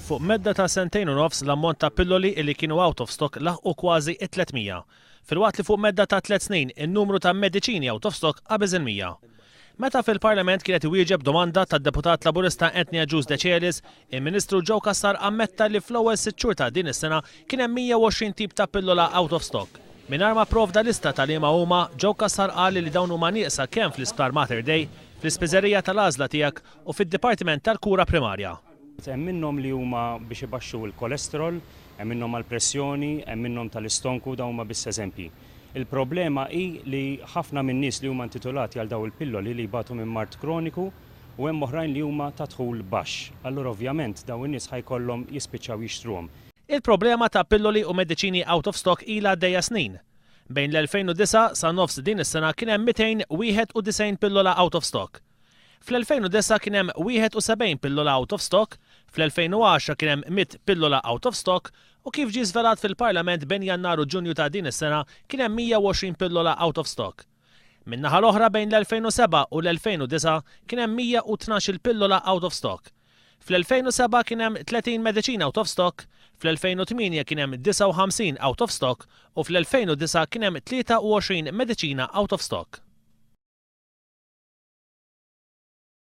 Fuq medda ta' sentejn u nofs l-ammont ta' pilloli illi kienu out of stock laħqu kważi it-300. Filwaqt li fuq medda ta' tliet snin in-numru ta' mediċini out of stock qabeż il-100. Meta fil-Parlament kien qed iwieġeb domanda tad-Deputat Laburista Anthony Agius Decelis, il-Ministru Joe Cassar ammetta li fl-ewwel sitt xhur ta' din is-sena kien hemm 120 tip ta' pillola out of stock. Mingħajr ma pprovda lista ta' liema huma, Joe Cassar qal li dawn huma nieqsa kemm fl-Isptar Mater Dei, fl-ispiżerija tal-għażla tiegħek u fid-Dipartiment tal-Kura Primarja. Hemm minnhom li huma biex ibaxxu l-kolesterol, hemm minnhom għall-pressjoni, hemm minnhom tal-istonku, dawn huma biss eżempji. Il-problema hi li ħafna min-nies li huma intitolati għal dawn il-pilloli li jbatu minn mard kroniku u hemm oħrajn li huma ta' dħul baxx. Allura ovvjament dawn in-nies ħa jkollhom jispiċċaw jixtruhom. Il-problema ta' pilloli u mediċini out of stock ilha għaddejja snin. Bejn l-2009 sa nofs din is-sena kien hemm 291 pillola out of stock. Fl-2009 kien hemm 71 pillola out of stock, fl-2010 kien hemm 100 pillola out of stock u kif ġie żvelat fil-Parlament bejn Jannar u Ġunju ta' din is-sena kien hemm 120 pillola out of stock. Min-naħa l-oħra bejn l-2007 u l-2009 kien hemm 112-il pillola out of stock. Fl-2007 kien hemm 30 mediċina out of stock, fl-2008 kien hemm 59 out of stock u fl-2009 kien hemm 23 mediċina out of stock.